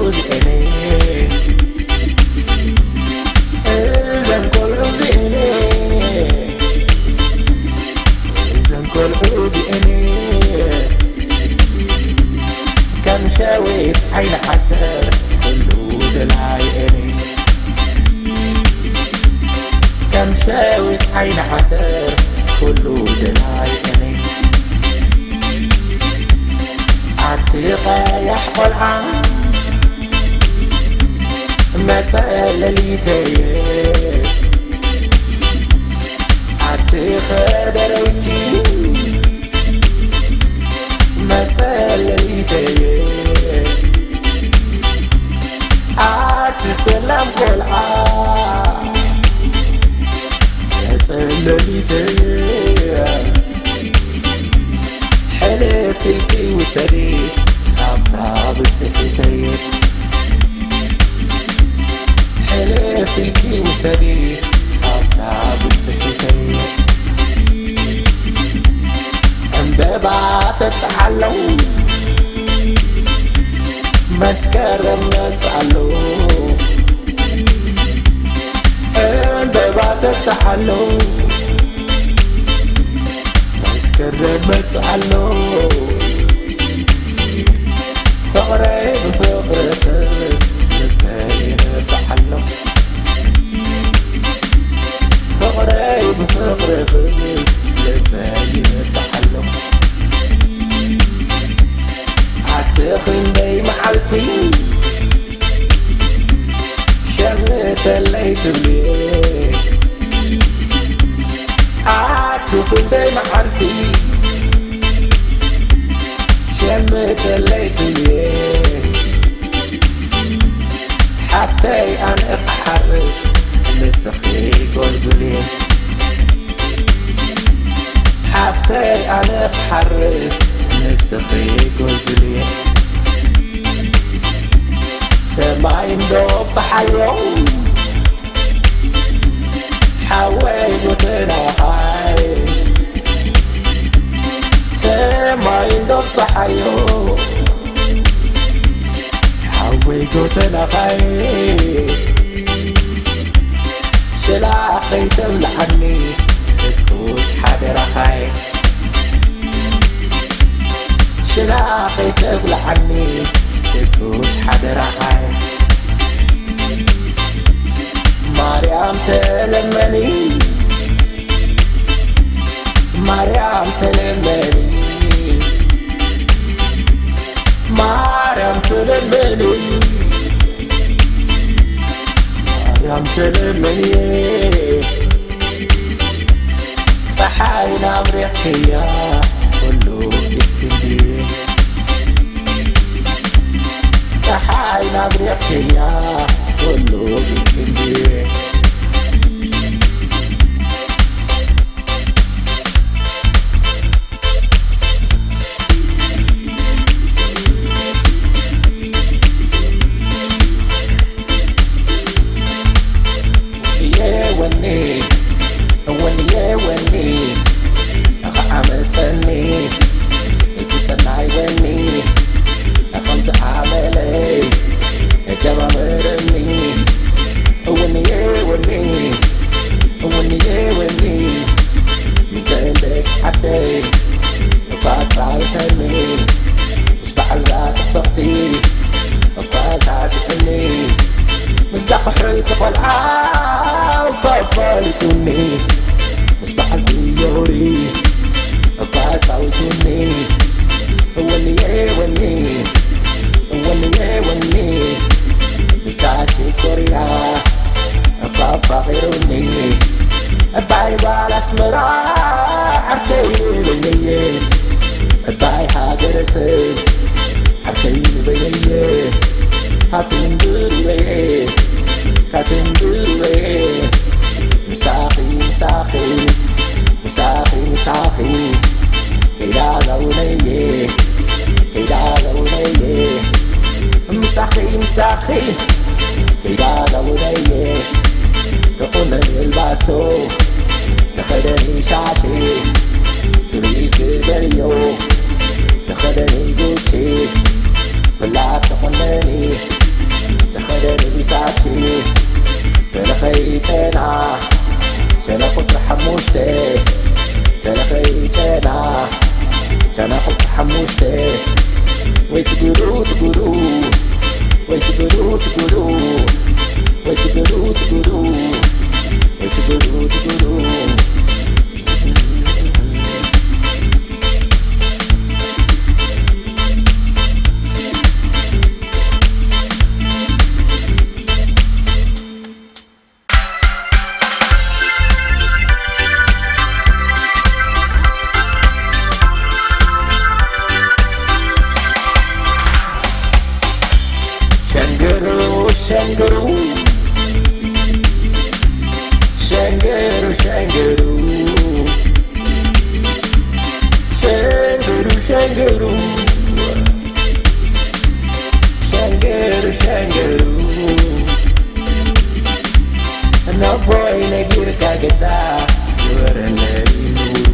እዚኤን እዘን ቆልዑ እዚኤን እዘን ቆልዑ እዚኤን ከም ሸዊት ዓይኒ ዓተር ኩሉ ደላይኤን ከም ሸዊት ዓይኒ ዓተር ኩሉ ደላይኤን ኣቲ ቀያሕ ቆልዓ መጸለሊተየ ኣቲ ኸደረይቲ መጸለሊተየ ኣቲ ሰላም ቆልዓ መጸለሊተየ ሕልፍ ኢልኪ ውሰዲ ካብታ ብጽሒተየ ሕልፍ ኢልኪ ውሰዲ ካብታ ብጽሒተየ ዕምበባ ተጥዓለው መስከረም መጽኣሎ ዕምበባ ተጥዓሎ መስከረም መጽኣሎ ፍቕረይ ብፍቕርኽስ ልበይ ይነብዓሎ ፍቕረይ ብፍቕርኽስ ልበይ ይነብዓሎ ኣቲ ክንደይ መዓልቲ ሸምተለይ ትብሊ ኣቲ ክንደይ መዓልቲ ሸምተለይ ትብሊ ሓፍተይ ኣነ ክሓርስ ንስኺ ጎልጉሊ ሓፍተይ ኣነ ክሓርስ ንስኺ ጎልጉሊ ሰማይ እንዶ ብፀሓዮ ሓወይ ጎተናኻይ ሰማይ እንዶ ብፀሓዮ ሓወይ ጎተናኻይ ስላ ኸይተብልዓኒ ትኩስ ሓደራኻይ ሽላ ኸይተብልዓኒ ትኩስ ሓደራኻይ ማርያም ተለመኒ ማርያም ተለመኒ ማርያም ተለመኒ ማርያም ተለመኒ ፀሓይ ናብሪቕክያ ኩሉ ኢትክንዲ ፀሓይ ናብሪቕክያ ኩሉ ኢትክንዲ ደደቢሳቲ ተለኸይ ጨና ሸነ ቁፅሪ ሓሙሽተ ተለኸይ ጨና ጨና ቁፅሪ ሓሙሽተ ወይ ትግሉ ትግሉ ወይ ትግሉ ትግሉ ወይ ትግሉ ትግሉ ወይ ትግሉ ትግሉ ሸንግሩ ሸንግሩ ሸንግሩ ሸንግሩ ሸንግሩ ሸንግሩ ሸንግሩ ሸንግሩ ነቦይ ነጊርካ ግዳ ግበረለይ ንቡሩ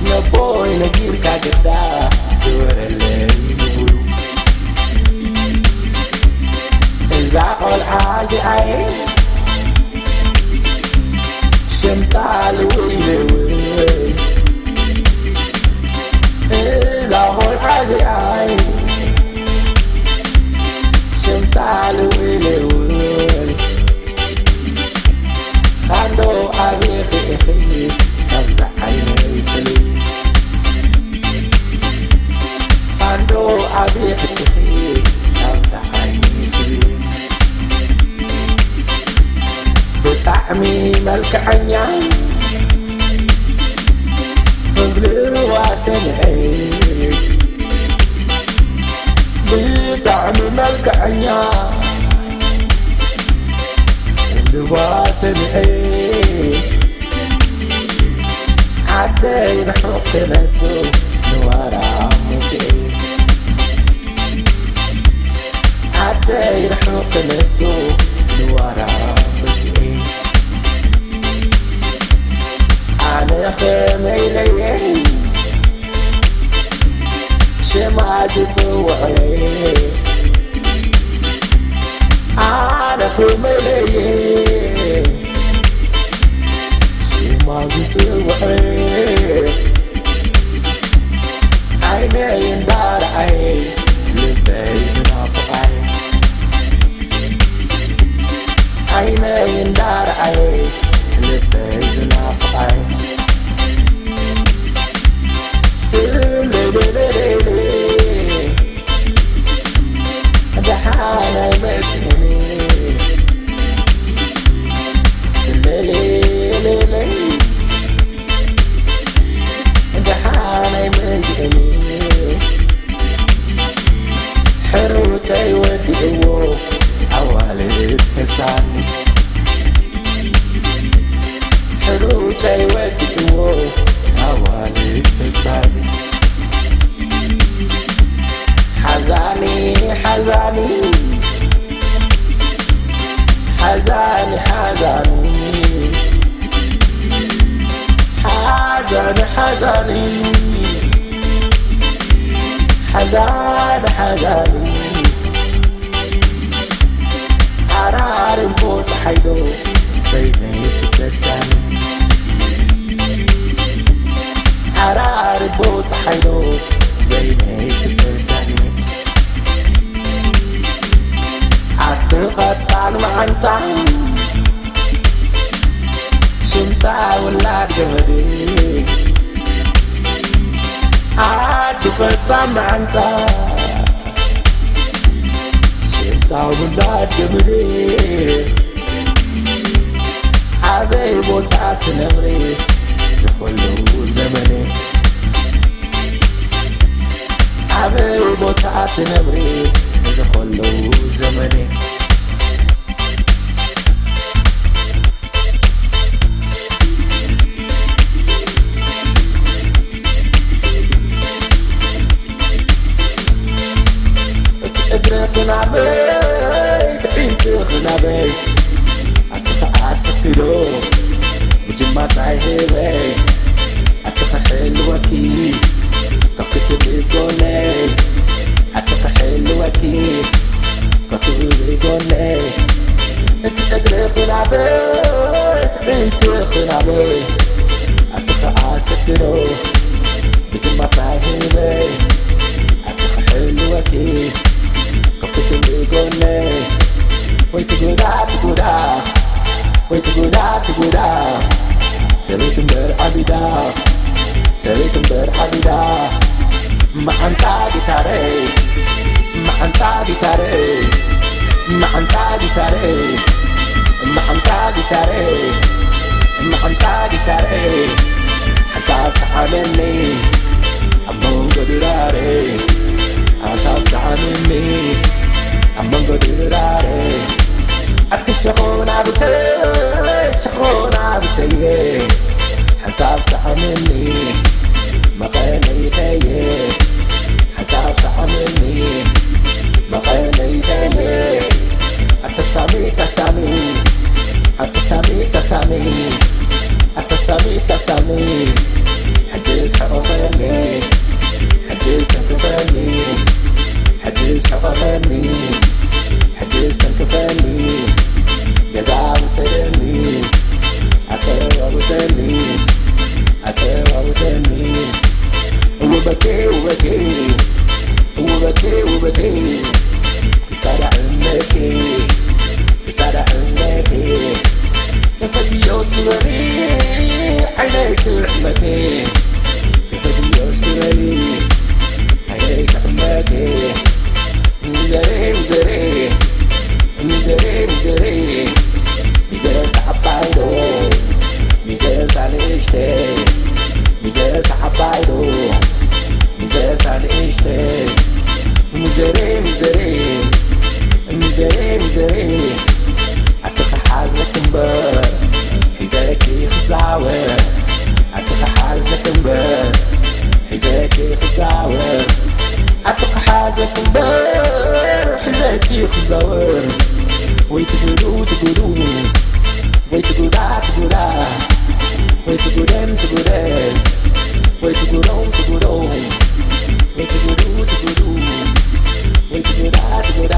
ነቦይ ነጊርካ ግዳ ግበረለይ ንቡሩ እዛ ቆልዓ እዚኣየ ሽምታ ልውይልውይ እዛ ቆልዓ እዚኣየ ሽምታ ልውይልውይ ካንዶ ኣቤኺ ኢኺ ከምዛ ዓይነይ ፍልይ ካንዶ ኣቤኺ ኢኺ ከምዛ ዓይነይ ፍልይ ብጣዕሚ መልክዐኛ ክብልዋ ሰምዐ ብጣዕሚ መልክዐኛ ክብልዋ ሰምዐ ዓደይ ርሑቕ ክነሱ ንዋራ ሙሴ ዓደይ ርሑቕ ክነሱ ንዋራ ሙሴ ኣነ ኸመይ ኢለየ ሽማ ዝጽውዐ ኣነ ኸመይ ኢለየ ሽማ ዝጽውዐ ዓይነይ እንዳረኣየ ልበይ ዝናፍቓየ ዓይነይ እንዳረኣየ ልበይ ዝናፍቓየ ስለለለለለ ደሓን ኣይመጽእን ስለለለለ ደሓን ኣይመጽእን ሕሩጨይ ወዲእዎ ኣዋልድ ከሳኒ ሕሩጨይ ወዲእዎ ኣዋልድ ከሳኒ ሓዛኒ ሓዛኒ ሓዛኒ ሓዛኒ ሓዛኒ ሓዛኒ ሓዛኒ ሓዛኒ ሓራር እምቦ ፀሓይዶ በይነይ ትሰዳኒ ሓራር እምቦ ፀሓይዶ በይነይ ትሰዳኒ ኣቲ ቐጣን መዓንጣ ሽምታ ውላድ ገመድ ኣቲ ቐጣን መዓንጣ ሽምታ ውላድ ገመድ ኣበይ ቦታ ትነብሪ ዝኹሉ ዘመን ኣበይ ቦታ ትነብሪ እዚ ኸለዉ ዘመኔ እቲ እግረ ኽናበይ ትዒንቲ ኽናበይ ኣቲ ኸዓ ሰኪዶ ብጅማታይ ህበይ ኣቲ ኸሕልወኪ ካብ ክትብል ጎነይ ኣቲ ኸሕልወኪ ነይ እቲ እግሪ ክናበ እቲ ዕንቲ ክናበ ኣቲ ኸዓ ሰግሮ ብጅማት ናይ ህበይ ኣቲ ክሕልወኪ ከፍትትም ብጎነይ ወይ ትጉዳ ትጉዳ ወይ ትጉዳ ትጉዳ ሰበይት እምበር ዓቢዳ ሰበይት እምበር ዓቢዳ መዓንጣ ጊታረይ መዓንጣ ጊታረይ መዓንጣ ጊታረይ መዓንጣ ጊታረይ መዓንጣ ጊታረይ ሓንሳብ ሰዓመኒ ኣብ መንጎ ድራረይ ሓንሳብ ሰዓመኒ ኣብ መንጎ ድራረይ ኣቲ ሸኾና ብተይ ሸኾና ብተየ ሓንሳብ ሰዓመኒ መቐነይተየ ሓንሳብ ሰዓመኒ መቐነይተየ ኣተሳሚ ተሳሚ ኣተሳሚ ተሳሚ ኣተሳሚ ተሳሚ ሕጅስ ሕቑፈኒ ሕጅስ ተንክፈኒ ሕጅስ ሕቑፈኒ ሕጅስ ተንክፈኒ ገዛ ውሰደኒ ኣጸዋውተኒ ኣጸዋውተኒ ውበቴ ውበቴ ውበቴ ውበቴ ክሳዳ እምነቴ ክሳዳ እምነቴ ተፈትዮ እስኪ በሊ ዓይነይ ክዕመቴ ተፈትዮ እስኪ በሊ ዓይነይ ክዕመቴ ሚዘሬ ሚዘሬ ሚዘሬ ሚዘሬ ሚዘር ተዓባይዶ ሚዘር ታንእሽተ ሚዘር ተዓባይዶ ሚዘር ታንእሽተ ሚዘሬ ሚዘሬ ሚዘሬ ሚዘሬ ኣቲ ክሓዘክ እምበር ሒዘኪ ክዛወር ኣቲ ክሓዘክ እምበር ሒዘኪ ክዛወር ኣቲ ክሓዘክ እምበር ሒዘኪ ክዛወር ወይ ትጉዱ ትጉዱ ወይ ትጉዳ ትጉዳ ወይ ትጉደን ትጉደን ወይ ትጉዶም ትጉዶም ወይ ትጉዱ ትጉዱ ወይ ትጉዳ ትጉዳ